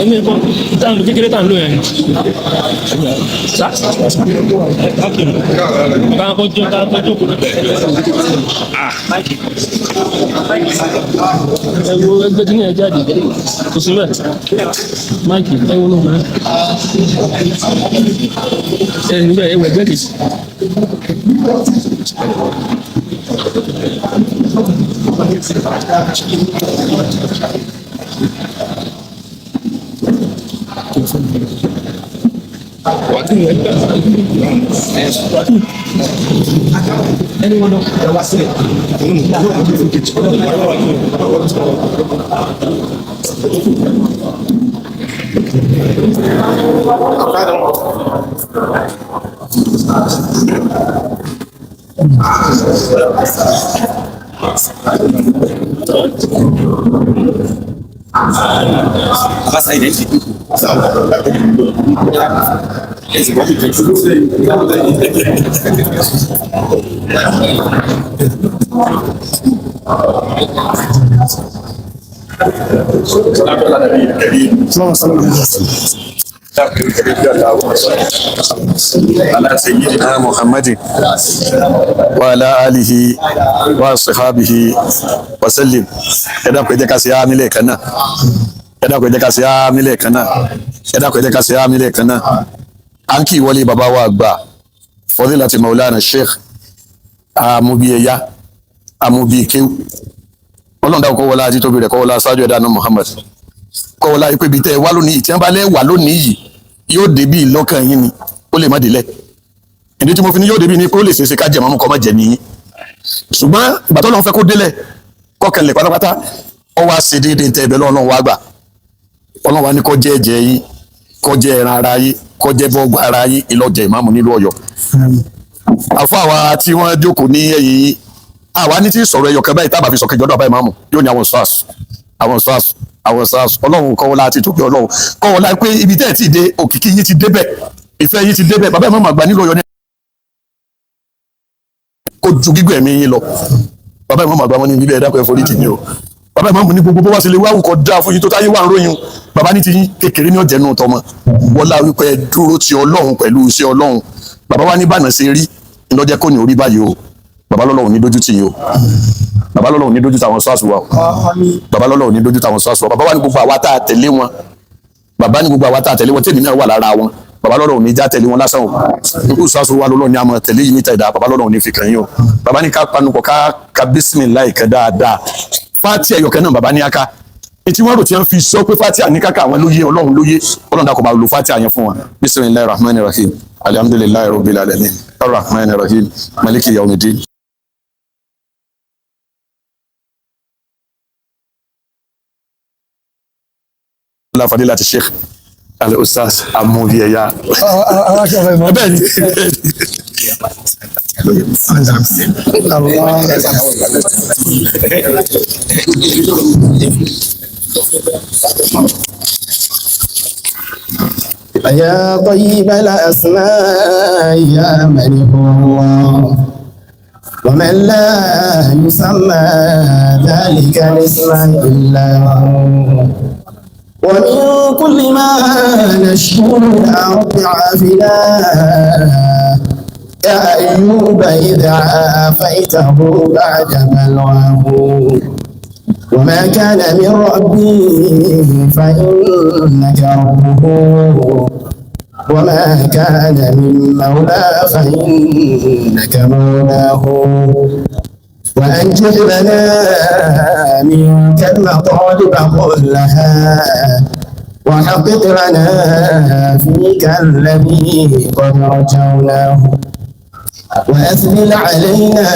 Ẹni ẹ̀kọ́ táwọn kékeré tá à ń lò yẹn sá káwọn kó jó káwọn kó jókòó ẹ wo ẹgbẹ́ tí ní ẹ jáde kò sí bẹ́ẹ̀ máìkì ẹ wo ló ń ẹ níbẹ̀ ẹ wọ ẹgbẹ́ kejì. على سيدنا محمد وعلى آله وصحابه وسلم. Ẹ dákun, ẹ jẹ́ ká ṣe àmín lẹ́ẹ̀kan náà. Ẹ dákun, ẹ jẹ́ ká ṣe àmín lẹ́ẹ̀kan náà. Ẹ dákun, ẹ jẹ́ ká ṣe àmín lẹ́ẹ̀kan náà. À ń kí ìwọlé bàbá wa àgbà, Fadilati Maulana Sheikh Amubiyẹyà Amubiyẹkéw. Ọlọ́run dákun, kó wọlé àti tóbi rẹ̀, kó wọlé aṣáájú ẹ̀dá náà Muhammad, kó wọlé ayé pé ibi tẹ́ ẹ wá lónìí, tí wọ́n bá lẹ́ wà lónìí yìí, yóò débi ìlọ́kàn yín ni, ó lè má délẹ̀. Ìdí tí mo fi ní yóò débi ni pé ó lè ṣeéṣe ká jẹ mọ́mú kọ́ má jẹ nìyí, ṣùgbọ́n ìgbà tó lọ́n fẹ́ kó délẹ̀ kọ́kànlẹ̀ pátápátá, ọ wá ṣe déédéé tẹ́ ẹ̀bẹ̀ lọ́wọ́ wá gbà. Ọlọ́run wá ní kó jẹ́ ẹ̀jẹ̀ yín, kó jẹ́ ẹran ara yín, kó jẹ́ bọ́ọ̀gbà ara yín, ìlọ́jẹ̀ ìmáàmù nílùú Ọ̀yọ́. Àfọ àwa tí wọ́n jókòó ní ẹ̀yìn yín, àwa ní tí sọ̀rọ̀ ẹyọ kan báyìí tábà fi sọ̀kejì ọ̀dọ̀ àbá ìmáàmù yóò ní àwọn sars, àwọn sars, àwọn sars. Ọlọ́run kọ́ wọlé àti tóbi, Ọlọ́run kọ́ wọlé pé ibi tẹ́ ẹ̀ tí ì dé, òkìkí yín ti débẹ̀, ìfẹ́ yín ti débẹ̀. Bàbá ìmáàmù àgbà nílùú Ọ̀yọ́ ní kó ju gígùn ẹ̀mí yín lọ. Bàbá ìmáàmù àgbà wọn ní bíbẹ́, ẹ̀dá kan forí jì mí o. Bàbá ìmáàmù ní gbogbo bó wá sí lè wá àwùkọ dáa fún yín tó táyé wà ń ròyìn, bàbá ní ti yín kékeré ní ọ̀jẹ̀ nù tọmọ wọlá wípé ẹ dúró ti Ọlọ́run pẹ̀lú iṣẹ́ Ọlọ́run. Bàbá wa ní bànà ṣe rí ńlọ́jẹ́ kò ní orí báyìí o. Bàbá lọ́lọ́run ní dójú tì yín o. Bàbá lọ́lọ́run ní dójú tàwọn sọ́ọ̀sì wa o. Bàbá lọ́lọ́run ní dójú tàwọn sọ́ọ̀sì wa. Bàbá wa ní gbogbo àwa tá a tẹ̀lé wọn, bàbá ní gbogbo àwa tá a tẹ̀lé wọn, tèmi náà wà lára wọn, bàbá lọ́lọ́run ní já tẹ̀lé wọn lásán o. Irú sọ́ọ̀sì wa lọ́lọ́run ní àmọ́ tẹ̀lé yìí níta ìdá. Bàbá lọ́lọ́run ní fi kàn yín o. Bàbá ní ká panupọ̀ ká ka bísímìláì kan dáadáa, fáti ẹ̀yọ̀kẹ́ náà. Bàbá ní aka etí wọn rò tí wọn fi sọ pé fati àníkàkà àwọn lóye, Ọlọ́run lóye. Ọlọ́run dàkọ̀ bá lu fati àyẹn fún wa. Bismillahir rahmanir rahim, alhamdulillahi rabbil alamin, arrahmanir rahim, maliki yawmiddin. La fadilati sheikh al-ustaz Amubiyẹyà. Bẹ́ẹ̀ ni. يا طيب الأسماء يا من هو الله ومن لا يسمى ذلك الاسم إلا هو ومن كل ما نشكو يا رب عافنا يا أيوب إذا عافيته بعد بلواه وما كان من ربي فإنك ربه وما كان من مولى فإنك مولاه وأنجح لنا منك المطالب كلها وحقق لنا فيك الذي قد رجوناه وأسبل علينا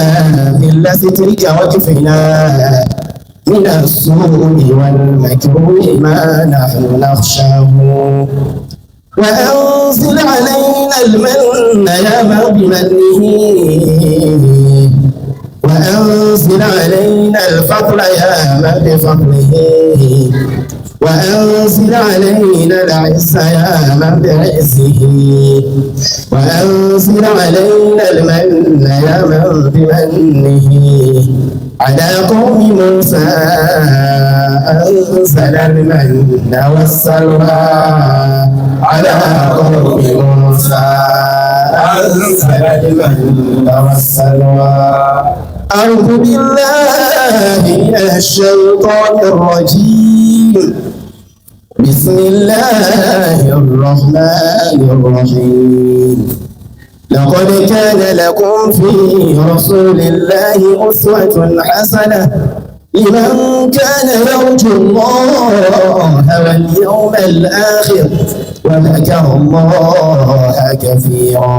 ذل سترك واكفنا من السوء والمكروه ما نحن نخشاه وأنزل علينا المن يا من بمنه وأنزل علينا الفضل يا من بفضله وأنزل علينا العز يا من بعزه وأنزل علينا المن يا من بمنه على قوم موسى أنزل المن والسلوى على قوم موسى أنزل المن والسلوى. أعوذ بالله من الشيطان الرجيم. بسم الله الرحمن الرحيم. لقد كان لكم في رسول الله أسوة حسنة لمن كان يرجو الله واليوم الآخر وذكر الله كثيرا.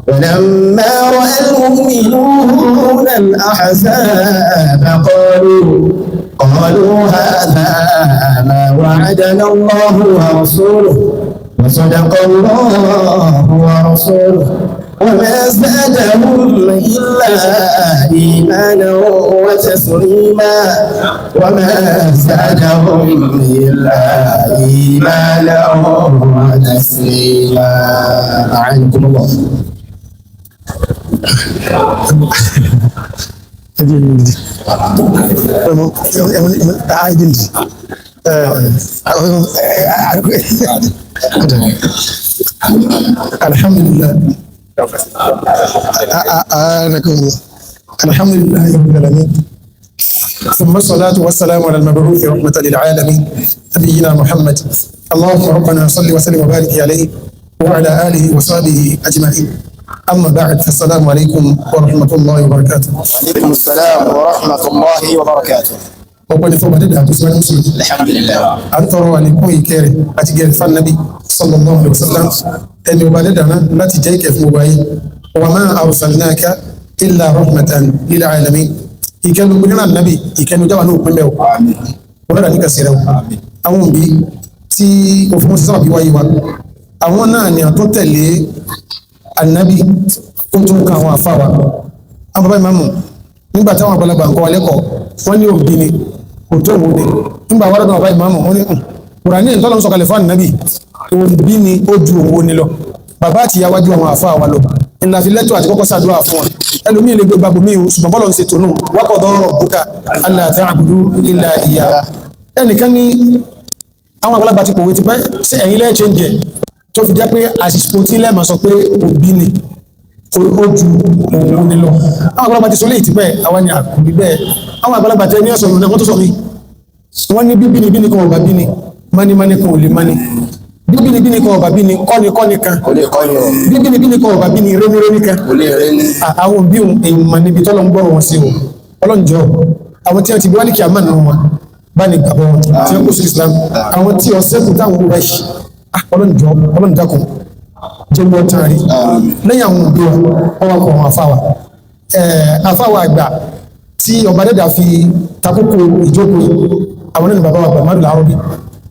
ولما رأى المؤمنون الأحزاب قالوا هذا ما وعدنا الله ورسوله وصدق الله ورسوله وما زادهم إلا إيمانا وتسليما وما زادهم إلا إيمانا وتسليما. أعانكم الله. الحمد لله. الحمد لله رب العالمين، ثم الصلاة والسلام على المبعوث رحمة للعالمين نبينا محمد. اللهم ربنا صل وسلم وبارك عليه وعلى آله وصحبه أجمعين. أما بعد، فالسلام عليكم ورحمة الله وبركاته. وعليكم السلام ورحمة الله وبركاته. Ọpẹ́ ni fún ọba dídá tó sọ ní mùsùlùmí. Alhamdulillah. À ń tọrọ àlékún ìkẹ́ rẹ̀ àti gẹ̀rẹ̀ fún sallallahu alaihi wasallam, ẹni ọba dídá náà láti jẹ́ ìkẹ́ fún ọba yìí. Wa ma arsalnaka illa rahmatan lil alamin. Ìkẹ́ ló gbé náà nàbì, ìkẹ́ ló jáwà ní òpin bẹ́ẹ̀ o. Wọ́n dà ní kàṣẹ́ rẹ̀ o. Àwọn òbí tí òfin wọn sábà bí wáyé wa, àwọn náà ni àtọ́ tẹ̀lé ànábì tó tún ka àwọn àfa wa. Àwọn bàbá ìmáàmù nígbà táwọn àgbàlagbà ń kọ́ wa lẹ́kọ̀ọ́, wọ́n ní òbí ni kò tó òun ni. Nígbà wàá dọ̀dọ̀ bàbá ìmáàmù, wọ́n ní Kùránì ìtọ́lọ́ ń sọ̀kalẹ̀ fún ànábì, òbí ni ó ju òun ni lọ. Bàbá àti ìyá wájú àwọn àfa wa lọ. Ńlá fi lẹ́tọ̀ àti kọ́kọ́ ṣàdúrà fún wọn. Ẹlòmíì lè gbé gbàgbọ́ mi o, ṣùgbọ́n bọ́lọ̀ ń ṣe tònú. Wa qada rabbuka alla ta'budu illa iyyahu. Ẹnìkan ní àwọn àgbàlagbà ti pòwe ti pẹ́ sí ẹ̀yìn lẹ́ẹ̀ change ẹ̀ tó fi jẹ́ pé àsìkò tí lẹ́ẹ̀mọ̀ sọ pé òbí ni ó ju òun ni lọ. Àwọn àgbàlagbà ti sọ léyìí ti pẹ́, àwọn ni àkùnrin bẹ́ẹ̀. Àwọn àgbàlagbà tẹ ní ọ̀sán ìrìnà wọ́n tó sọ mí. Wọ́n ní bíbí ni bí ni kan ọ̀bà bí ni, mọ́nímọ́ní kan ò lè mọ́ní. Bíbí ni bí ni kan ọ̀bà bí ni, kọ́ni kọ́ni kan. Bíbí ni bí ni kan ọ̀bà bí ni, réníréní kan. Àwọn òbí òun èèmọ̀ níbi tọ́lọ́ ń gbọ́rọ̀ wọn sí o. Ọlọ́njọ́, àwọn tí wọ́n ti bí wálé kí a máa nù wọn bá ní gbàgbọ́ wọn tí wọ́n kó sí Islam. Àwọn tí ọ̀sẹ́kù táwọn òwúrọ̀ yìí, ọlọ́njọ́, ọlọ́njákun jẹ́ wọ́n tán rí. Lẹ́yìn àwọn òbí wa, wọ́n wá kọ àwọn àfáwà. Àfáwà àgbà tí ọba dẹ́dà fi takókò ìjókòó, àwọn náà ni bàbá wa Muhammadu Al-Arabi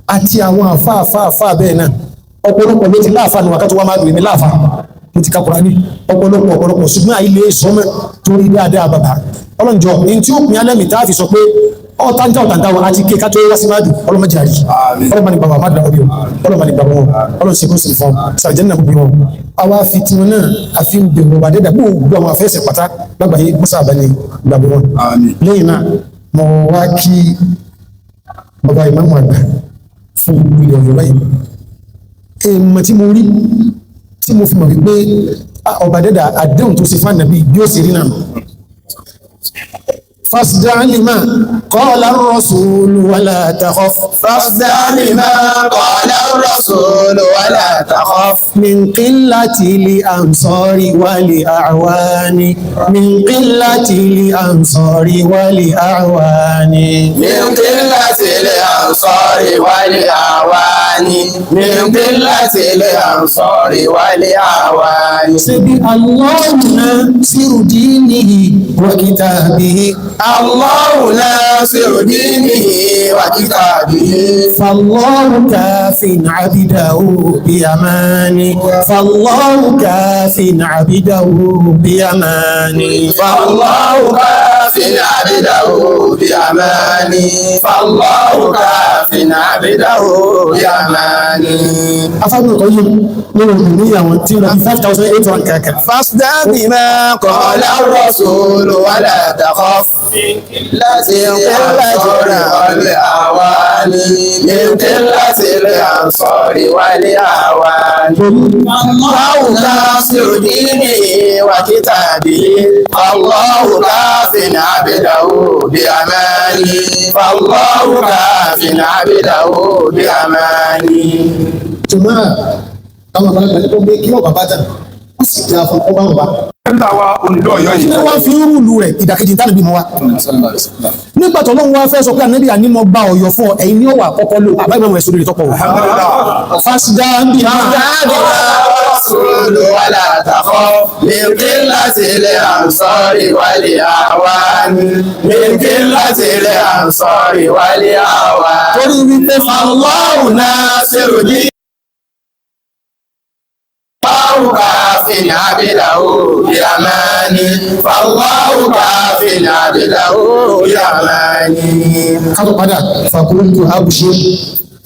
àti àwọn àfáà àfáà àfáà bẹ́ẹ̀ náà. Ọ̀pọ̀lọpọ̀ ló ti láàfáà ní wákàtí wá máa dùn ní láàfáà. Mo ti ka Kùránì ọ̀pọ̀lọpọ̀ ọ̀pọ̀lọpọ̀, ṣùgbọ́n àìlè sọmọ torí dáadáa bàbá ọlọ́njọ́ ní tí ó pin alẹ́ mi tá a fi sọ pé ọ̀tàǹtà ọ̀tàǹtà wọn àti kéka tó wá sí máàdù ọlọ́mọdé àrí. Ọlọ́mọ ní bàbá má dàgbà bí o, ọlọ́mọ ní bàbá wọn, ọlọ́mọ sì kún sí fún sàrìjẹ́ náà gbogbo wọn. Àwa fi tiwọn náà àfi ń bẹ̀rù ọba dẹ́dà gbogbo àwọn afẹ́sẹ̀ pátá lágbàáyé mọ́sá àbáni gbàgbọ́ wọn. Lẹ́yìn náà mo wá kí bàbá ìmáàmù àgbà fún gbogbo ilẹ̀ Ọ̀yọ́ báyìí. Èèmọ̀ tí mo rí tí mo fi mọ̀ wípé ọba dẹ́dà àdéhùn tó ṣe fún ànàbí bí ó ṣe rí náà. فاصدع لما قال الرسول ولا تخف. فاصدع لما قال الرسول ولا تخف. من قلة الأنصار والأعوان، من قلة الأنصار والأعوان. من قلة الأنصار والأعوان، من قلة الأنصار والأعوان. سبي الله ناصر دينه وكتابه. الله ناصر دينه وكتابه. فالله كاف عبده بأمان، فالله كاف عبده بأمان. فالله كاف عبده بأمان، فالله كاف عبده بأمان. Afábí ọkọ̀ yìí nínú ìlú àwọn tí ó lọ bí 5,800 kàkà. فاصدع بما قال الرسول ولا تخف من قلة والأعوان، من قلة الأنصار والأعوان. الله ناصر دينه وكتابه، الله كاف عبده بأمانه، فالله كاف عبده بأمانه. Jọmọ́ àwọn àgbàlagbà ní kó gbé kí ọba bá dà ó sì dáa fún ọba ọba. Ẹ̀ńtà wa onílù Ọ̀yọ́ Kí yìí. ni wọ́n fi ń rúlu rẹ̀ ìdàkejì tánà bí mo wá. Nígbà tó lóun wá fẹ́ sọ pé ànábì àní mo gba Ọ̀yọ́ fún ọ, ẹ̀yin ni ó wà kọ́kọ́ lò àbá ìmọ̀ ẹ̀sùn lórí tọ́pọ̀ o. Fásidá ń bì náà. الرسول ولا تخف من قلة الأنصار والأعوان، من قلة الأنصار والأعوان. Torí wípé الله ناصر دينه، الله كاف عبده بأمانه، فالله كاف عبده بأمانه. Kátó padà فقلت أبشر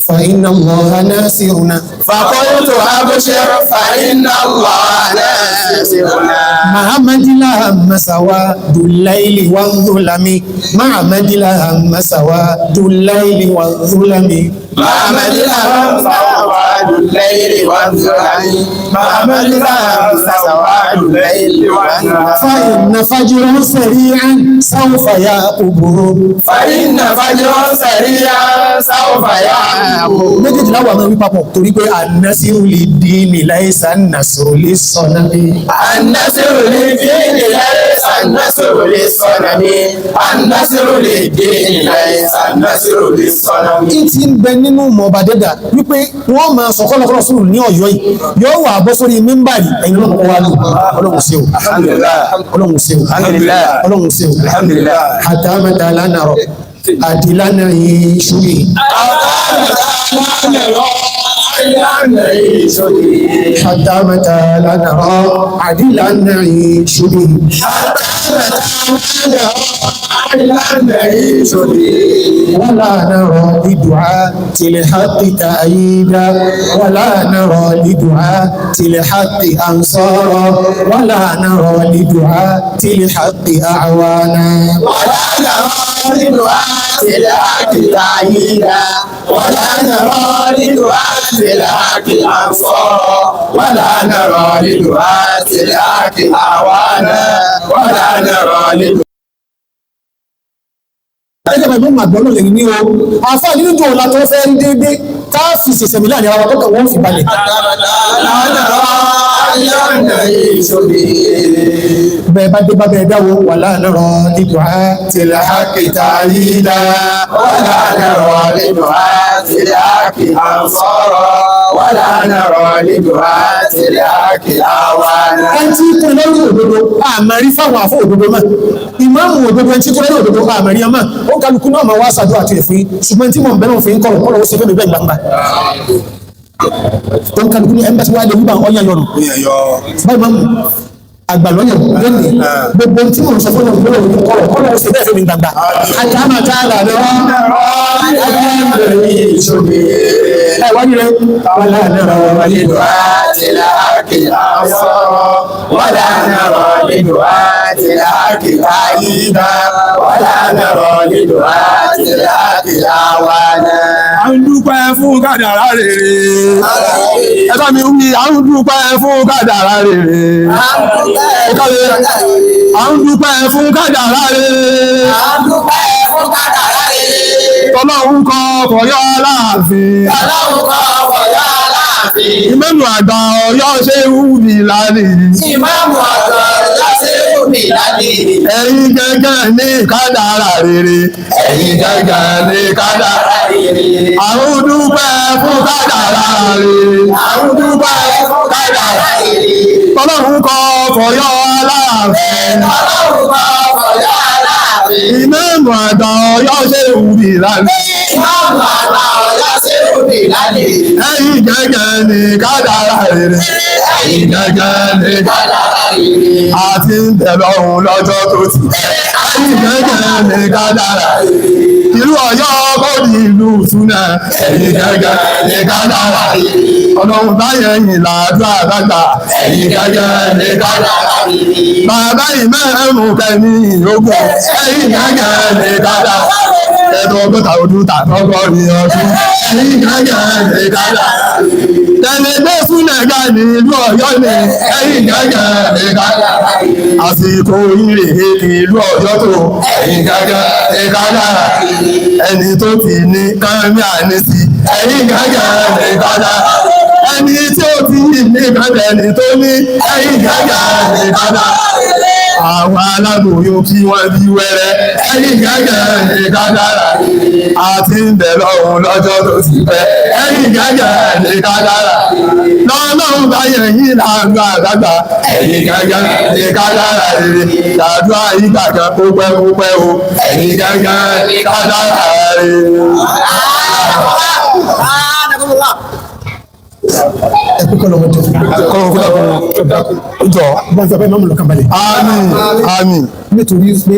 فإن الله ناصرنا. فقلت أبشر فإن الله ناصرنا. مع مدلها سواد الليل والظلم، مع مدلها سواد الليل والظلم. مع مدلها سواد الليل والظلم، مع مدلها سواد الليل والظلم. فإن فجرا سريعا سوف يعقبه. فإن فجرا سريعا سوف يعقب. Méjèèjì láwọn àwọn wípapọ̀ torí pé النصر للدين ليس النصر للصنم. النصر للدين ليس النصر للصنم، النصر للدين ليس النصر للصنم. Kí ti ń bẹ nínú mọ̀ ọba dẹ́dà wípé wọ́n máa sọ kọ́lọ́kọ́lọ́ sùúrù ní Ọ̀yọ́ yìí yóò wà bọ́ sórí mímbàrí ẹ̀yin ọlọ́run wà lò ọlọ́run ṣe o, ọlọ́run ṣe o, ọlọ́run ṣe o. حتى متى لا نرى àdìlánà ìṣúyè. حتى متى لا نرى عدلا نعيش به. ولا نرى لدعاة الحق تأييدا، ولا نرى لدعاة الحق أنصارا، ولا نرى لدعاة الحق أعوانا. ولا نرى لدعاة الحق تأييدا، ولا نرى لدعاة الحق أنصارا، ولا نرى لدعاة الحق أعوانا، ولا نرى لدعاة Ẹgbẹ́ bàbá mi àgbọ̀n ló lè ní o àfáà nínú ìjọ ọ̀la tó fẹ́ rí déédéé tá a fi ṣẹ̀ṣẹ̀ mi láàrin ara wa tó kàn wọ́n fi balẹ̀. لا نرى نعيش به. Bẹ́ẹ̀ bá dé bá bẹ́ẹ̀ dáwọ́ ولا نرى لدعاة الحق تأييدا. ولا نرى لدعاة الحق أنصارا، ولا نرى لدعاة الحق أعوانا. Ẹni tí kún lórí òdodo àmàrí fáwọn àfọ òdodo mọ́, ìmáàmù òdodo ẹni tí kún lórí òdodo àmàrí ọmọ ó kálukú náà máa wá ṣàdúrà àti ẹ̀fín, ṣùgbọ́n tí mò ń bẹ́ẹ̀ náà fi ń kọ̀rọ̀ kọ́lọ̀ ó ṣe fẹ́mi bẹ́ẹ̀ gbangba. Tó ń kálukú ní ẹmbẹ́sí wáyé wíwá ọ̀yàn yọrùn. Báyìí máa ń àgbàlọ́yàn lónìí gbogbo tí mò ń sọ fún ọ̀gbọ́n gbọ́dọ̀ ní kọ́rọ̀ kọ́rọ̀ ó sì bẹ́ẹ̀ fún mi gbangba. Àtàmà tá a là lọ. Ẹ wá ní rẹ. Wàlá nàrọ̀ wàlídùú àti àṣọ. Wàlá nàrọ̀ lídùú àti àkìlá. Wàlá nàrọ̀ lídùú àti àkìlá wàlá. À ń dúpẹ́ fún kádàrá rere. Ẹ bá mi wí, à ń dúpẹ́ fún kádàrá rere. À ń dúpẹ́ fún kádàrá rere. Àdúpẹ́ fún kádàrá rere. Tọ́lọ́hún kọ́ fọyọ́ láàfin. Ọlọ́run kọ́ ọ̀yọ́ aláàfin. Ìmọ̀nù àgbà Ọ̀yọ́ ṣe wù mí lánìí. Ìmáàmù àgbà lọ́sẹ̀ omi lálẹ́. Ẹ̀yin gẹ́gẹ́ ní kádàrá rere. Ẹ̀yin gẹ́gẹ́ ní kádàrá. Rere. À ń dúpẹ́ fún kádàrá rere. Àdúpẹ́ fún kádàrá rere. Tọ́lọ́hún kọ́ fọyọ́ láàfin. Ọlọ́run kọ́ ọ̀yọ́ aláàfin. Ìmọ̀nù àgbà Ọ̀yọ́ ṣe wù mí lánìí. Ìmáàmù àgbà lọ́sẹ̀ omi lálẹ́. Ẹ̀yin gẹ́gẹ́ ní kádàrá rere. Ẹ̀yin gẹ́gẹ́ ní kádàrá Kádàrá rere. àti ń tẹ̀lé ọ̀hún lọ́jọ́ tó ti. Ẹ̀yin gẹ́gẹ́ ní kádàrá. Ìlú Ọ̀yọ́ kò ní ìlú Súnà. Ẹ̀yin gẹ́gẹ́ ní kádàrá. Ọlọ́run báyẹn yìn làdúrà bàgbà. Ẹ̀yin gẹ́gẹ́ ní kádàrá. Bàbá ìmẹ̀rún kẹ́mi ìyókù. Ẹ̀yin gẹ́gẹ́ ní kádàrá. Ẹ̀dùn 60 ọdún tàbọ́gọ́rin ọdún. Ẹ̀yin gẹ́gẹ́ ní kádàrá. Tẹ̀lé gbé Súnà ga ní ìlú Ọ̀yọ́ ni. Ẹ̀yin gẹ́gẹ́ ní kádàrá. Àsìkò ìrè ìlú Ọ̀yọ́ tó. Ẹ̀yin gẹ́gẹ́ ní kádàrá. Ẹni tó ti ní kánmí àní sí. Ẹ̀yin gẹ́gẹ́ ní kádàrá. Ẹni tí ó ti ní kánmí ẹni tó ní. Ẹ̀yin gẹ́gẹ́ ní kádàrá. Àwọn aláboyún kí wọ́n bí wẹ́rẹ́. Ẹ̀yin gẹ́gẹ́ ní kádàrá. Àti ń bẹ̀rẹ̀ ọ̀hún lọ́jọ́ tó ti pẹ́. Ẹ̀yin gẹ́gẹ́ ní kádàrá. Lọ́lọ́run bá yẹn yín làgbà àgbàgbà. Ẹ̀yin gẹ́gẹ́ ní kádàrá rere. Làdúrà ìgbà kan ó pẹ́ ó pẹ́ o. Ẹ̀yin gẹ́gẹ́ ní kádàrá rere. Ẹ kú kọ́lọ̀ wọ́n jọ. Kọ́lọ̀ jọ. Wọ́n fi ọbẹ̀ máàmù lọ́kàn balẹ̀. Àmín àmín. Nítorí pé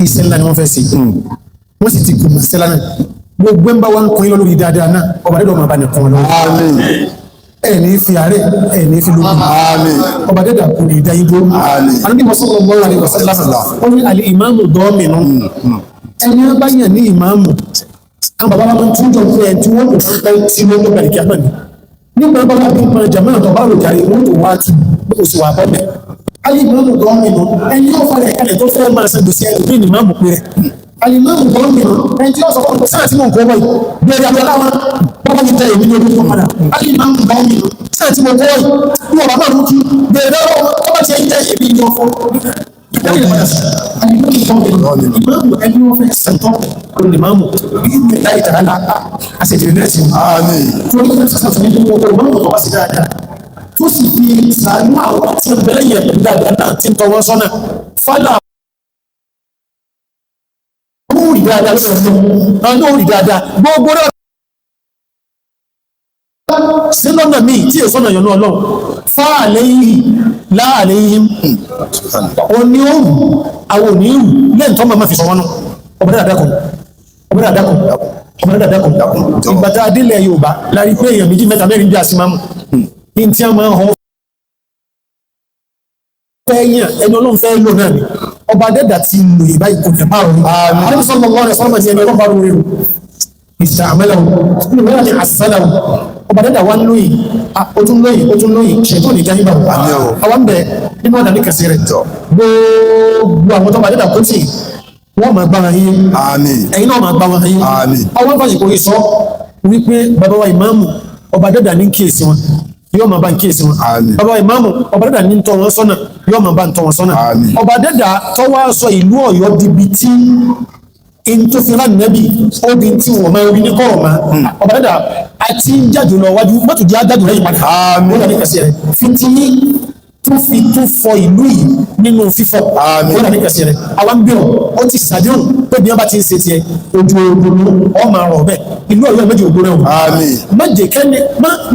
iṣẹ́ ńlá ni wọ́n fẹ́ ṣe. Wọ́n sì ti kùnà sẹ́lá náà. Gbogbo ẹ̀ ń bá wa ń kún yín lọ lórí dáadáa náà. Ọba dẹ́dọ̀ máa bá ní kún ọ lọ́wọ́. Àmín. Ẹ ní fi àárẹ̀, ẹ ní fi lókun. Àmín. Ọba dẹ́dà kò ní dá yín dúró. Àmín. Ànábì sallallahu alaihi wasallam. Ó ní àlè ìmáàmù dọ́ọ̀mìnú. Ẹni wọ́n bá yàn ní ìmáàmù. Àwọn bàbá wa máa ń tún jọ pé ẹni tí wọ́n kò fún pẹ́ tí wọ́n tó bẹ̀rẹ̀ kí á mọ̀ ní. Nígbà bá wà bí pọn jàmáà tó bá rò járe, wọ́n tó wá tù pé oṣù wà bọ́ mẹ́. Àlè ìmáàmù dọ́ọ̀mìnú. Ẹni yóò fara ẹ̀kalẹ̀ tó fẹ́ máa san gbèsè ẹlòmíì ní ìmáàmù pé rẹ̀. Àlè ìmáàmù dọ́ọ̀mìnú. Ẹni tí yóò sọ fún sáà tí mò ń kó wọ̀nyí. Bẹ́ẹ̀ni àwọn aláwọ̀ bọ́lá mi tẹ èmi ní orí fún padà. Àlè ìmáàmù dọ́ọ̀mìnú. Sáà tí mo kó wọ̀nyí. Bí wọ́n bá máa mú kí bẹ́ẹ̀ lọ́wọ́ tó bá ti ń jẹ́ èmi ní ọ̀fọ̀. Ìmáàmù ẹni wọ́n fẹ́ sẹ̀tọ́ olùmáàmù láì tààlà àṣejì náà ti wù. Àmín. Torí pé sọ́sọ́ fún mi gbogbo ìmáàmù tó wá sí dáadáa tó sì fi sàánú àwọn tí ń bẹ̀rẹ̀ yẹn pẹ̀lú dáadáa náà tí ń tọwọ́ sọ́nà fálà ó rí dáadáa lọ́dọ̀ ọ̀hún náà ó rí dáadáa gbogbo náà sí lọ́nà míì tí èso ọ̀nà yọ̀nà ọlọ́run fáàlẹ́yìn láàlẹ́yìn òní òrù àwọn òní òrù lẹ́yìn tó máa fi sọ wọn nù ọ̀bẹ̀rẹ̀ àdákùn ọ̀bẹ̀rẹ̀ àdákùn ọ̀bẹ̀rẹ̀ àdákùn ìgbà tá a délẹ̀ Yorùbá la rí pé èèyàn méjì mẹ́ta mẹ́rin bí a sì máa mú ní tí a máa ń họ fẹ́ yàn ẹni ọlọ́run fẹ́ lò náà ni ọba dẹ́dà ti lò ìbá ìkòjẹ̀ bá rò ní sallallahu alaihi wasallam ẹni ọlọ́run bá rò rẹ̀ ìsàmẹ́lẹ̀ ní àsálàwò ọba dẹ́dà wá lóyìn ó tún lóyìn ó tún lóyìn ṣètò ní jẹ́ nígbà àwọn ń bẹ nínú ọ̀dà ní kẹsì rẹ̀ gbogbo àwọn tó bá dẹ́dà kó tì wọ́n máa gbá wọn yín Àmín. ẹ̀yin náà máa gbá wọn yín Àmín. àwọn fàṣìkò yìí sọ wípé bàbá wa ìmáàmù ọba dẹ́dà ní kíyèsí wọn yóò máa bá ń kíyèsí wọn Àmín. bàbá ìmáàmù ọba dẹ́dà ní ń tọ́ wọn sọ́nà yóò máa bá ń tọ́ wọn sọ́nà Àmín. ọba dẹ́dà tó wá sọ ìlú Ọ̀yọ́ dibi tí in tó fi rán nẹ́bì ó di tí wọ́n máa rí ní kọ̀rọ̀ máa ọba dẹ́dà àti ń jáde lọ wájú mọ́tò jẹ́ ajáde lẹ́yìn padà Àmín. ó dàbí kẹsì rẹ̀ fi ti yín tó fi tó fọ ìlú yìí nínú fífọ Àmín. ó dàbí kẹsì rẹ̀ àwa ń bẹ̀rù ó ti sàdéhùn pé bí wọ́n bá ti ń ṣe tiẹ̀ ojú ogun ọ máa rọ̀ bẹ́ẹ̀ Ìlú Ọ̀yọ́ méjì ògbóná o. Àmín. Má jẹ́ kẹ́ni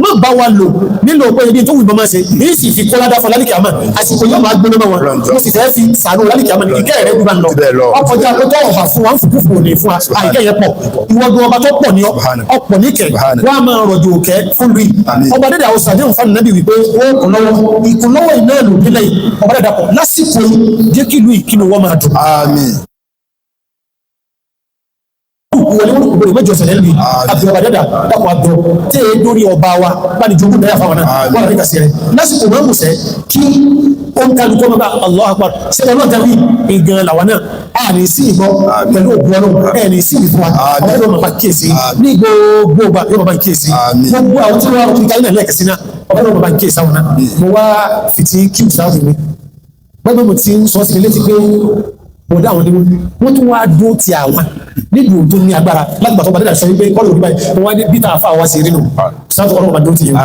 má bá wa lò nílò pé ibi tó wù bọ́ máa ṣe èyí sì fi kọ́lá dáfọ́ lálìkì àmà àsìkò yóò máa gbóná mọ́ wọn. Mo sì fẹ́ fi sàánú lálìkì àmà ní ìkẹ́ rẹ̀ gbúgbà lọ. Bẹ́ẹ̀ lọ. Ọkọjá pé tọ́ ọ̀fà fún wa ń fùkúfù òní fún wa àìkẹ́ yẹn pọ̀. Ìwọ́gun ọba tó pọ̀ ní ọ ọ̀pọ̀ níkẹ́ wọ́n á máa rọ̀jò òkẹ́ fún lui. Àmín. Ọba dẹ́dẹ̀ àwọn sàdéhùn fún ànábì wípé ó kún lọ́wọ́ ìkúnlọ́wọ́ iná lò nílẹ̀ yìí. Ọba dẹ́dẹ̀ dàpọ̀ lásìkò yìí jẹ́ kí ìlú ìkíni wọ́n máa dùn. Àmín. Wọlé wọn kò mẹjọ ṣẹlẹ̀ lùi àbí ọba dẹdà dàpọ̀ àbọ tẹ ẹ dórí ọba wa báni jogún náírà fáwọn náà wọn àti kàṣẹ rẹ lásìkò wọn mú sẹ kí ó ń kálukọ́ bàbá Allahu Akbar ṣẹlẹ̀ náà tẹ̀wé ìgan làwọn náà a ní sí ìgbọ́ pẹ̀lú ògùn ọlọ́run ẹ̀ ní sí ìfún wa ọba yóò máa bá kíyèsí ní gbogbo ọba yóò máa bá kíyèsí gbogbo àwọn tí wọn kí káyọ̀ náà lẹ́ẹ̀kẹ́sí náà ọba yóò máa bá kíyèsí àwọn náà. Mo wá fìtí kí ìsáàfù mi gbọ́dọ̀ mo ti ń sọ sí mi létí pé mo dá àwọn onímọ̀ wọ́n tún wáá dúró ti àwọn nídùú tó ní agbára láti gbàtọ́ bàdé sọ wípé kọ́lù òní báyìí wọ́n wá ní bíta àfa wa sí rí nù sáfù ọlọ́run bá dúró ti yẹn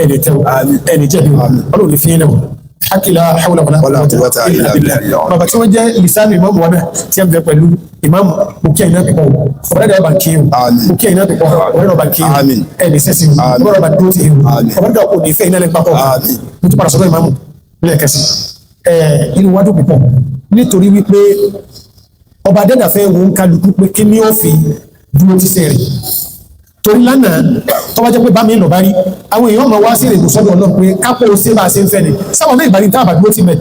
ẹni tẹ́ o ẹni jẹ̀bi o ọlọ́run ní fi yín lẹ́wọ̀ hakila hawla wala quwwata illa billah. Bàbá tí wọ́n jẹ́ lisanu ìmáàmù wa náà tí a ń bẹ pẹ̀lú ìmáàmù mo kí ẹ̀yin náà pípọ̀ ọ̀rẹ́ dẹ̀ ọba kí o mo kí ẹ̀yin náà pípọ̀ ọ̀rẹ́ dẹ̀ ọba kí o ẹni sẹ́sìn o ọ̀rẹ́ ọba dúró ti yẹn o ọ̀rẹ́ dẹ̀ kò ní fẹ́ iná lẹ́gbàá pọ̀. Mo tún padà sọ́dọ̀ ìmáàmù lẹ́ẹ̀kẹ́sì inú wa dùn púpọ̀ nítorí wípé ọba dẹ́dà fẹ́ wo ń kálukú pé kí ni ó fi dúró ti sẹ́rẹ̀ torí lánàá tó bá jẹ́ pé bá mi lọ bá rí àwọn èèyàn máa wá sí èrè sọ́dọ̀ Ọlọ́run pé kápò ṣé bá a ṣe ń fẹ́ ni sáwọn náà ìbárí táàbà dúró ti mẹ́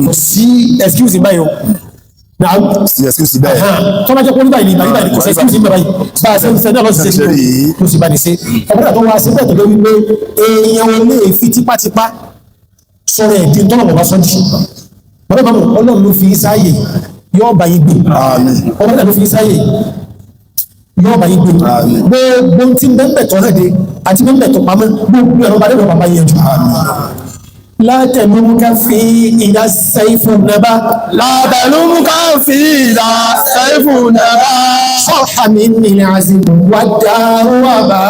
kò sí excuse báyìí o. Sí excuse bẹ́ẹ̀. Tó bá jẹ́ pé oníbàyìí ní ìbárí báyìí kò sí excuse báyìí bá a ṣe ń fẹ́ náà lọ́sí ṣe ní kò sì bá ní ṣe ọ̀pọ̀lọpọ̀ tó wá sí bẹ́ẹ̀ tó lé wípé èèyàn ò lè fi tipátipá sọ̀rọ̀ ẹ̀dín tọ́lọ̀ bàbá sọ́jú bàbá bàbá Ọlọ́run ló fi sáàyè yóò bá yín gbé ọba ló fi sáàyè yóò bá yín gbé gbogbo tí bẹ́ẹ̀ tọ́ hàn dé àti bẹ́ẹ̀ tọ́ pamọ́ gbogbo ẹ̀rọ bá dé bàbá yẹn jù. Látẹ̀lúmúká fi ìdá sẹ́fù nàbá. Látẹ̀lúmúká fi ìdá sẹ́fù nàbá. Sọ́hà mi nílẹ̀ azimu wà dàrú àbá.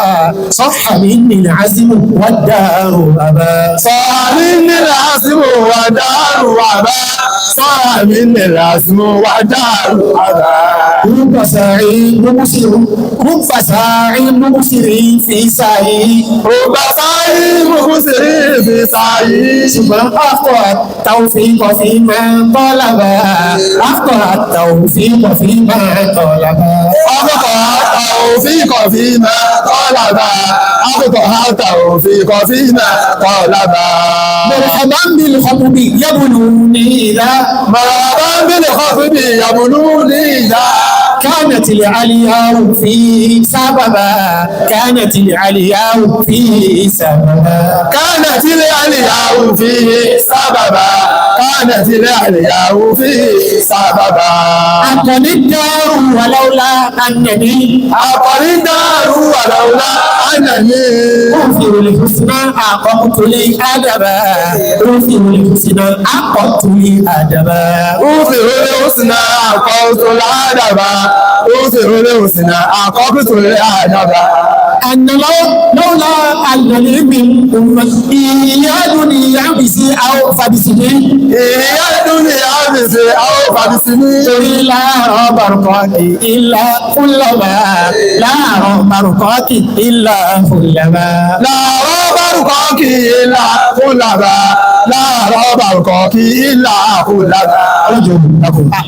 Sọ́hà mi nílẹ̀ azimu wà dàrú àbá. Sọ́hà mi nílẹ̀ azimu wà dàrú àbá. Sọ́hà mi nílẹ̀ azimu wà dàrú àbá. Rúbà sàárín mú rúbà sàárín mú fi sáyé. Rúbà sàárín mú fi sáyé. Ṣùgbọ́n àkọ́ àtàwòfin kọfí máa ń tọ́ lábá. Àkọ́ àtàwòfin kọfí máa ń tọ́ lábá. Àkọ́ àtàwòfin kọfí máa ń tọ́ lábá. Àkọ́ àtàwòfin kọfí máa ń tọ́ lábá. Marhaban bil khutbi yabuluni ila. Marhaban bil khutbi yabuluni ila. كانت العلياء فيه سببا. كانت العلياء فيه سببا. كانت العلياء فيه سببا. كانت العلياء فيه سببا. أقل الدار ولولا أنني. أقل الدار ولولا أنني. أغفر الحسنى أقمت لي أدبا. أغفر الحسنى أقمت لي أدبا. أغفر الحسنى أقمت الأدبا. أغفر الحسنى أقمت الأدبا. أن لولا أنني من أمتي يا دنيا بسي أو فبسني. يا دنيا بسي أو فبسني. لا بركات إلا كلما. لا بركات إلا كلما. لا بركات إلا كلما. لا بركات إلا كلما.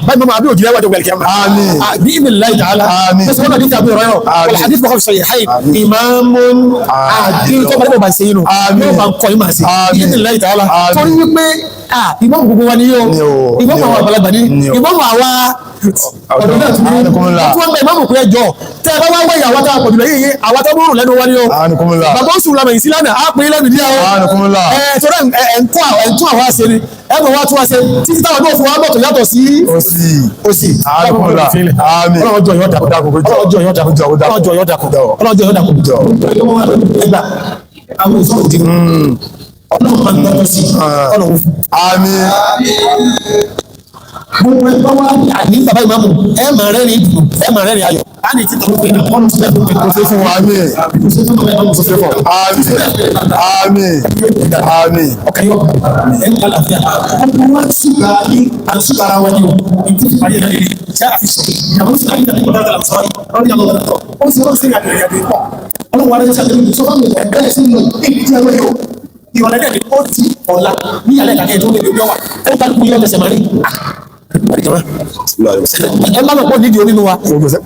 Báyìí mo máa bí òjì lẹ́wàjọ gbẹ̀lẹ̀ kíámà. Àmín. Bí ìmì láì tààlà. Àmín. Bẹ́sẹ̀ wọ́n náà dídí àbúrò rẹ̀. Àmín. Wal hadith Bukhari sahihayn. Imamun adil tó bá dé bọ̀ bá ń ṣe yín nù. Àmín. Yóò bá ń kọ́ yín máa ṣe. Àmín. Bí ìmì láì tààlà. Àmín. Torí wípé ìmáàmù gbogbo wa ni yóò. Ni o. Ìmáàmù àwọn àgbàlagbà ni. Ni o. Ìmáàmù àwa ọ̀dọ́ náà tún ní. Àánukúnlá. Wọ́n tún wọ́n bẹ ìmáàmù pé ẹjọ́. Tẹ́ ẹ bá wá wẹ̀yà àwọn táwọn pọ̀jùlọ yìí yìí àwọn tó múrùn lẹ́nu wa ni o. Àánukúnlá. Bàbá oṣù làmì ìsí lánàá, á pín lẹ́nu díẹ̀ o. Àánukúnlá. Ẹ torí ẹ̀ ń kọ́ àwọn ẹ̀ ń tún àwọn àṣẹ ni. Ẹ mọ̀ wá tún wá ṣe títí táwọn náà fún wa bọ̀ tó yàtọ̀ sí Òsì. òsì. Àánukúnlá. Àmín. Ọlọ́jọ́ yóò dàkọ̀. Ọlọ́jọ́ yóò dàkọ̀. Ọlọ́jọ́ yóò dàkọ̀. Ọlọ́jọ́ yóò dàkọ̀. Ẹgbà àwọn ìsọ̀rọ̀ ti ọlọ́run máa ń gbọ́dọ̀ sí ọlọ́run fún. Àmín. Gbogbo ẹgbẹ́ wa ní bàbá ìmáàmù ẹ máa rẹ́rìn ìdùnnú ẹ máa rẹ́rìn ayọ̀. A ní títọ́ pé ọ̀nà tó fẹ́ Kò sí fún wa. Àmín. Kò sí fún wa. Àmín. Àmín. Àmín. Ọkàn yóò ẹ̀ ń kálàfíà. Ọmọ wa ṣùgbà ní àṣùgbà ara wa ni o. Ìdí ìparí ẹ̀ lè ṣe àfihàn. Ìyàwó sì àyíká ní kọ̀ọ̀dá àlàsọ́rí. Lórí àwọn ọ̀dọ́. Ó sì wọ́n sí ìrìnàjò ìrìnàjò pọ̀. Ọlọ́run wa rẹ̀ ṣàtẹ̀lẹ́ sọ fún mi ẹ̀bẹ́ sí lọ ìdí tí a lọ yóò. Ìrọ̀lẹ́ dẹ̀ ni ó ti ọ̀la ní ìyàlẹ́ ìtàkẹ́ tó lè lóbi ọwà. Ó bá kú yọ ọ̀tẹ̀sẹ̀ màrí. Ẹ má lọ pọ̀ nídìí onínú wa.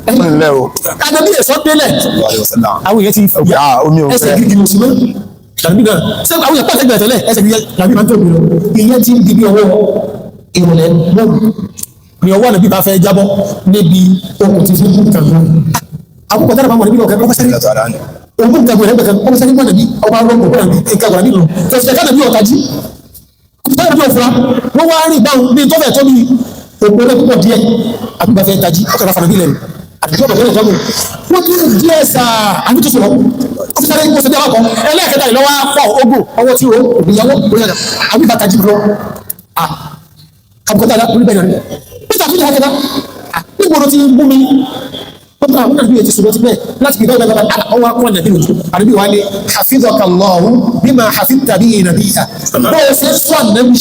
Ǹlẹ́ o. Àdàbí ẹ̀sọ́ délẹ̀. Àwọn èèyàn ti Omi ò ẹsẹ̀ fẹ́. gígì ló sì mọ́. Làbí náà ṣé àwọn èèyàn pàṣẹ gbẹ̀tẹ̀lẹ̀ ẹsẹ̀ gígì làbí máa ń tóbi lọ. Ìyẹn ti ń di bí ọwọ́ ìrọ̀lẹ́ mọ́ọ̀lù. Ni ọwọ́ àdàbí bá fẹ́ jábọ́ níbi okùn ti fi ń kàn án. Àkókò tára bá wọ̀ níbi ọ̀kẹ́ kọ́kọ́ sẹ́rí. Ògùn nǹkan gbẹ̀rẹ̀ gbẹ̀rẹ̀ kọ́kọ́ sẹ́rí mọ́ nàbí ọba rọ́gbọ̀n gbẹ̀rẹ̀ nǹkan gbẹ̀rẹ̀ nílò. Tẹ̀sẹ̀ ká nàbí ọ̀tá jí. Tára bí òfura, wọ́n wá rìn báwọn bí tọ́fẹ̀ tó bí òpó rẹ̀ púpọ̀ díẹ̀. Àbí bá fẹ́ tají, ọkọ̀ ráfà nàbí lẹ́nu. Àdúgbò bàbá ìjọba wọ́n tún díẹ̀ sáà àbí tó sọ̀rọ̀ ọ́fíìsì rẹ̀ kó ṣe bí alákọ̀ ẹlẹ́ẹ̀kẹta ìlọ́wọ́ pọ̀ ogun ọwọ́ tí ó ìyàwó òyìnbó àbí bàtà jí lọ àbùkọ́tà orí bẹ́ẹ̀ rẹ̀ peter fún ìhàkẹta níbo ló ti mú mi wọ́n tún àwọn àbí ti sọ̀rọ̀ ti bẹ́ẹ̀ láti fi bẹ́ẹ̀ bẹ́ẹ̀ ọwọ́ akọ́ nàbí lójú àbí wà ní hafidhaka Allahu bima hafidhta bihi nabiyya bó o ṣe ń sọ ànábì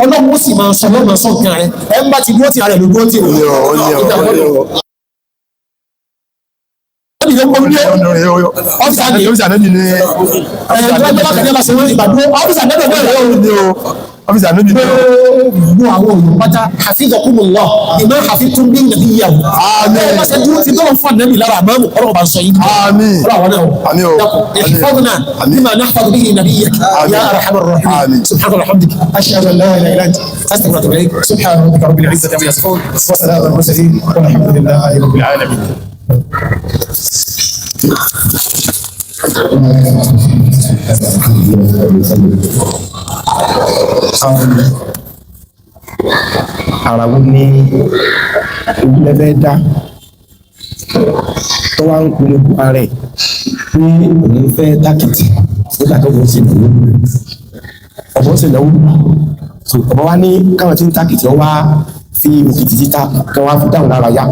ọlọ́run ó sì máa sọ lọ́mọ sọ nǹkan rẹ̀ ẹ̀ ń bá ti dúró ti ara ẹ̀ ló dúró ti rò Ó ní o, ó ní o, ọ́fíìsì àná Ọ́fíìsì ànábì ni. Ọ́fíìsì ànábì ni o. Gbogbo àwọn òyìnbó pátá hafizakumullah bima hafidtum bí nabiyyahu. Àmín. Ẹ bá ṣe dúró ti dọ́rọ̀ fún ànábì lára àmọ́ ọlọ́run bá ń sọ yín. Àmín. Ọlọ́run àwọn náà. Àmín o. Dákun, Àmín. ihfazna Àmín. bima nahfazu bihi nabiyyak. Àmín. Ya arhamar rahimin. Àmín. Subhanaka wa bihamdik. Ashhadu an la ilaha illa anta. Astaghfiruka wa atubu ilayk. Subhana rabbika rabbil izzati amma yasifun. Wa salamun alal mursalin. Walhamdulillahi rabbil alamin. Ara wo ni ewúrẹ́ fẹ́ dá tó wá ń polongo ara ẹ̀ pé òun fẹ́ tákìtì nígbà tó ń ṣe ìnáwó, ọ̀bọ̀n ṣe ìnáwó, so ọ̀bọ̀n wá ní káwọn tí ń tákìtì ọ wá fi òkìtì títa kí wọ́n á fi dáhùn lára yá.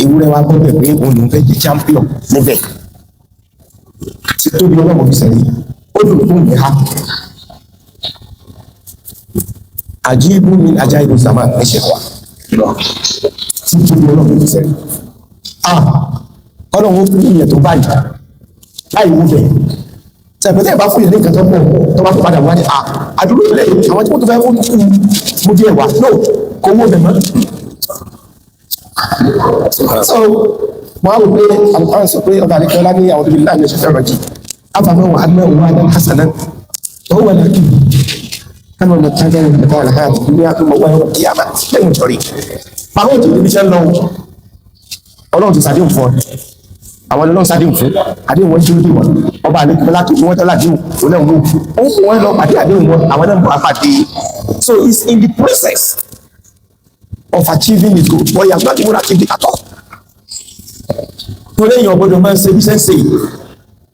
Ewúrẹ́ wa gbọ́ bẹ̀ pé òun lòún fẹ́ jẹ́ champion níbẹ̀. Tí tóbi ọlọ́mọ fi sẹ̀rí ó dùn fún mi ha. Àjíbù mi ajáìbù zaman ẹ̀ṣẹ̀ wa tí tóbi ọlọ́mọ fi sẹ̀rí ah ọlọ́run ó fún ìyẹn tó báyìí láì wú bẹ̀ sẹ̀pẹ̀tẹ̀ bá fún ìyẹn ní nǹkan tó pọ̀ tó bá tó padà wá ní à àdúgbò ilé àwọn tí wọ́n tó fẹ́ fún kú mú díẹ̀ wá no kò wó bẹ̀ mọ́. So wọ́n á wò pé alùpàá sọ pé ọba àdékọ́lá ní àwọn tóbi láàrin ẹ̀ṣẹ̀ fẹ́ràn jì àfàmọ́ wà á ná òun á ná hasanan tó wà ní kí kánà ọ̀nà tájà ní ìgbà àlàkà àti ní àtúmọ̀ wáyé wọ́n kí á má lẹ́yìn ìtọ́rí. Bàbá òtún níbi iṣẹ́ ń lọ ọlọ́run ti sàdéhùn fún ọ, àwọn ọlọ́run sàdéhùn fún àdéhùn wọn dúró dè wọn. Ọba àlejò látò fún wọn tọ́lá àdéhùn òun náà wò ó mú wọn lọ pàdé àdéhùn wọn, àwọn náà ń bọ̀ àpàdé. So it's in the process of achieving his goal, but he has not even achieved it at all. Torí èèyàn gbọ́dọ̀ máa ń ṣe bí sẹ́ńsẹ̀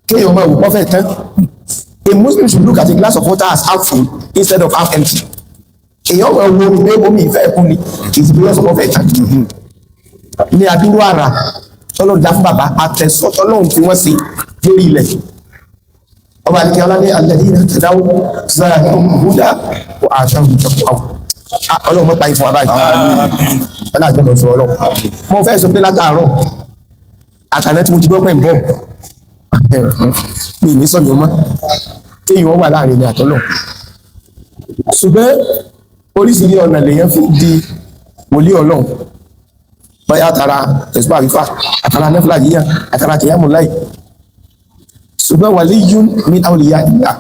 kéèyàn máa wò pọ́fẹ́ tán. A Muslim should look at a glass of water as half full instead of half empty. Èèyàn máa wo omi pé omi ìfẹ́ ẹ̀kún ni, kì í ṣe bí wọ́n sọ pọ́fẹ́ tán. Ní adúrú àrà tọ́lọ́run dá fún bàbá àtẹ̀sọ́ tọ́lọ́run fi wọ́n sí lórí ilẹ̀. Ọba àti ọlá ní alladhina tadaw zadahum huda wa atahum taqwa. Ọlọ́run mọ́pa ìfún abáyé ọlá àjọ lọ́sọ ọlọ́run. Mo fẹ́ sọ pé látàárọ̀ àtàlẹ́ tí mo ti gbọ́ pẹ̀ ń bọ̀ mi ní sọ̀yọ́ mọ́ kéèyàn wà láàrin ní àtọ́lọ̀. Ṣùgbọ́n oríṣiríṣi ọ̀nà lèèyàn fi di wòlíì ọlọ́run, báyà àtàrà tẹ̀síwá àrífà, àtàrà nẹ́fìlà yíyá, àtàrà kìyàmù láì. Ṣùgbọ́n waliyyun min awliya ìlà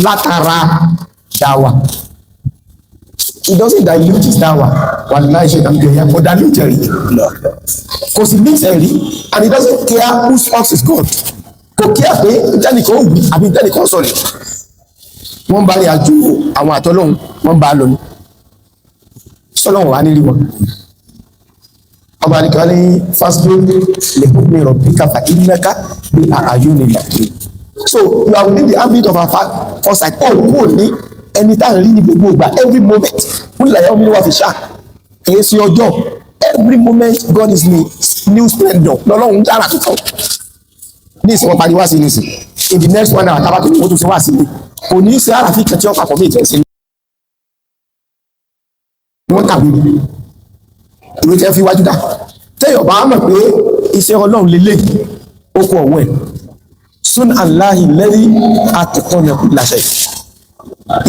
látara dáwà, he doesn't dilute his dáwà. Wà láì ṣe ìdàmú ẹ̀yà kò dilute ẹ̀rí, kò sì mix ẹ̀rí, and he doesn't care whose ox is God. Kò care pé jẹ́nìkan ò wí àbí jẹ́nìkan sọ̀rọ̀. Wọ́n bá rí àjò àwọn àtọ́lọ́hún, wọ́n bá lọ ní sọ́lọ́hún wà nílí wọn. Ọba àdìgbà ní fasbir li hukmi rabbika fa innaka bi a'yunina. So you are within the ambit of our foresight. Ó kúrò ní ẹni tá à ń rí ní gbogbo ìgbà, every moment. Kúlẹ̀ yẹn wà fi ṣá kìí ṣe ọjọ́, every moment God is New splendor lọ́lọ́run dára tuntun ní ìsìn. Wọn pariwo wá sí ní ìsìn. In the next one hour, tábà tó ní wọ́n tún ṣe wá sí mi, kò ní í ṣe àràfin kan tí wọ́n papọ̀ mí ìtẹ̀sí. Wọ́n kàwé ìwé tí wọ́n fi wájú dá. Tẹ́yọ̀ bá mọ̀ pé iṣẹ́ Ọlọ́run lélẹ̀, ó kú ọ̀wọ́ ẹ̀. Sun Allahi lẹ́rí àtẹ̀kọ́nà láṣẹ.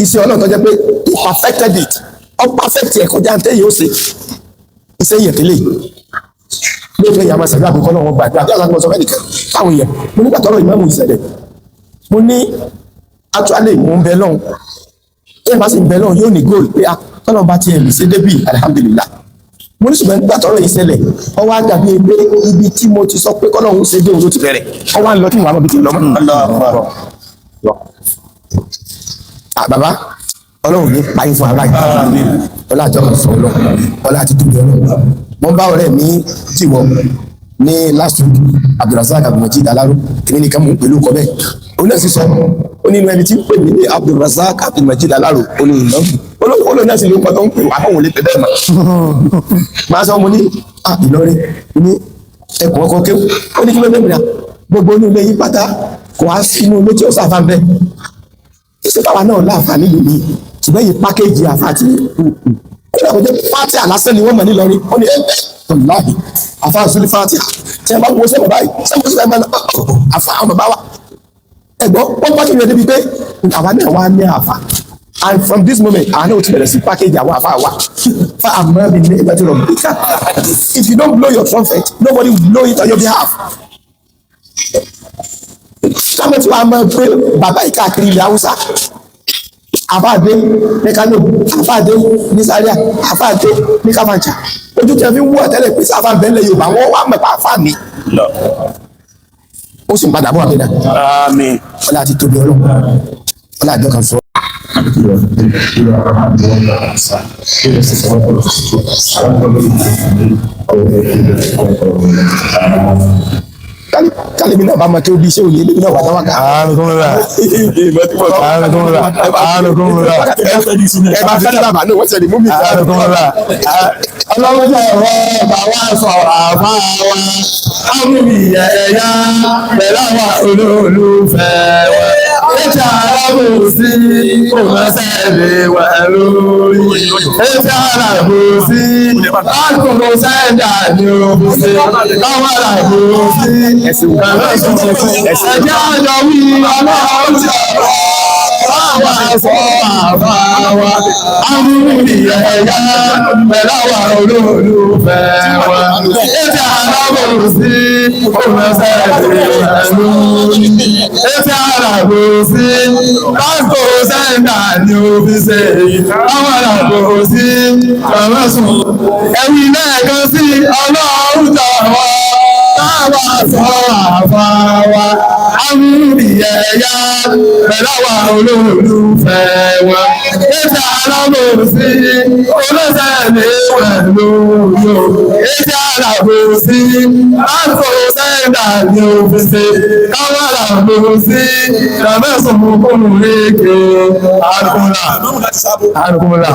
Iṣẹ́ Ọlọ́run tó jẹ́ pé he perfected it, ó perfect ẹ̀ kọjá tẹ́yìn ó ṣe iṣẹ́ yẹ̀ tẹ́lẹ̀. Lóòótọ́, ìyá máa ṣàdúrà àkọ́kọ́ náà, wọ́n gbàdúrà bí àwọn sọ fẹ́ nìkan fáwọn èèyàn. Mo nígbà tọ́rọ̀ ìmáàmù ìṣẹ̀lẹ̀, mo ní actually mo ń bẹ lọ́hùn. Tẹ́yìn bá sì ń bẹ lọ́hùn, yóò ní goal pé ah, tọ́lọ́ bá tiẹ̀ lè ṣe débì, alhamdulillah. Mo ní ṣùgbọ́n nígbà tọ́rọ̀ yìí ṣẹlẹ̀, ó wá dàbí pé ibi tí mo ti sọ pé kọ́lọ́hún ṣe dé òun ló ti bẹ̀rẹ̀. Ó wá ń lọ tí mo wà mọ́ bí ti lọ mọ́. Ah, bàbá, Ọlọ́run ní payín fún ara yìí. Ọlá àjọ kan sọ Ọlọ́run, ọlá àti tóbi Ọlọ́run. Mo ń bá ọ̀rẹ́ mi jìwọ́ ní last week, Abdulrasaq Abdulmajid Alaro. Èmi nìkan mò ń pẹ̀lú ọkọ bẹ́ẹ̀. Òun náà sì sọ, ó ní inú ẹni tí ń pè mí ní Abdulrasaq Abdulmajid Alaro, ó ní ìnáwó olóhùn náà sì ló ń kọ́ tó ń pè wá, òun lè pè bẹ́ẹ̀ mọ́. Máa sọ, mo ní ah, Ìlọrin ní ẹkùn ọkọ kéwù. Ó ní kí ló dé mìíràn? Gbogbo inú ilé yín pátá, kò á sínú ilé tí ó sàfà ń bẹ́ẹ̀. Ṣé báwa náà láǹfààní yìí ni? Ṣùgbọ́n yìí package àfa tí kódà kò jẹ́ fati àlásán ni wọ́n mọ̀ nílọrin. Ó ní ẹgbẹ́ ọ̀láhì àfa àzúlí fati tí a bá wo sẹ́wọ̀n báyìí, sẹ́wọ̀n sẹ́wọ̀n àfa àwọn bàbá wa ẹ̀gbọ́n, wọ́n package rẹ̀ débi pé àwa náà wá ní àfa. And from this moment, àwọn náà ti bẹ̀rẹ̀ sí package àwọn àfa wa fa. Àmọ́ bí ní ìgbà tí lọ bí ká, if you don't blow your trumpet, nobody will blow it on your behalf. Káwọn tí wàá máa gbé bàbá yìí káàkiri ilẹ̀ Haúsá, àfáàdé ní Kánò, àfáàdé ní Zaria, àfáàdé ní Káfàǹchà. Ojú tí a fi ń wú ọ̀tẹ́lẹ̀ pé sáfà bẹ́ẹ̀lẹ̀ Yorùbá, wọ́n wá mẹ́pà àfáà mi, ó sì ń padà bọ̀ àbẹ̀dà. Àmín. Ọlá àti tóbi Ọlọ́run, ọlá àjọ kan sọ. Kálíbi náà bá máa kí ó bí iṣẹ́ òye níbi náà wà táwọn ká. Àánúkúnmọ́lá. Àánúkúnmọ́lá. Àánúkúnmọ́lá. Ẹ bá fi kí bàbá náà wọ́n ṣẹlẹ̀ mú mi. Àánúkúnmọ́lá. Ọlọ́run ọ̀rọ̀ bàwá sọ̀rọ̀ àfá wa. Ámúmi ẹ̀yà pẹ̀lú àwọn olólùfẹ́ wa. Ètò alábòsí kò má sẹ́lẹ̀ wà lórí. Ètò alábòsí lákòókò sẹ́ńdà ní òbúṣe. Káwọn alábòsí ẹ̀jẹ̀ àjọ wí Ọlọ́run ti ọ̀rọ̀. Báwa sọ àbá wa, àmúmi ẹ̀yà pẹ̀lú àwọn olólùfẹ́ wa. Ètò alábòsí kò má sẹ́lẹ̀ wà lórí. Ètò alábòsí pásítọ̀ sẹ́ńdà ní òfìsè. Àwọn alábòsí kàmá sùn. Ẹ̀wì lẹ́ẹ̀kan sí, Ọlọ́run jọ̀wọ́. Báwa sọ àfà wa, àmúmi ẹ̀yà pẹ̀lú àwọn olólùfẹ́ wa. Ètò alábòsí olóṣèlú pẹ̀lú yòó. Ètò alábòsí pásítọ̀ sẹ́ńdà ní òfìsè. Káwọn alábòsí kàmẹ́sùn kúrú lékè. Àrùkúnlá. Àrùkúnlá.